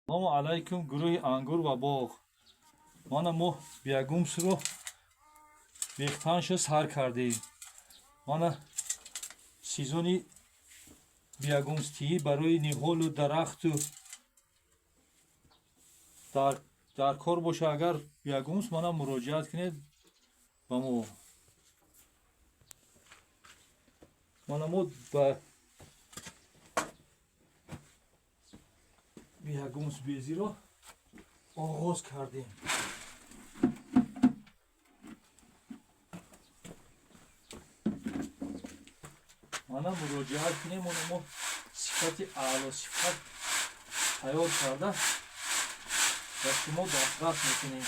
Салому алайкум, гурӯҳи Ангур ва боғ. Мана мо биогумусро бехтанша сар кардем. Мана сезони биогумустиҳӣ барои ниҳолу дарахту дар кор боша, агар биогумус, мана муроҷиат кунед ба мо. Мана мо ба биогумус безиро оғоз кардем. Мана муроҷиат кунем, оно мо сифати аъло сифат тайёр карда ба шумо дастрас мекунем.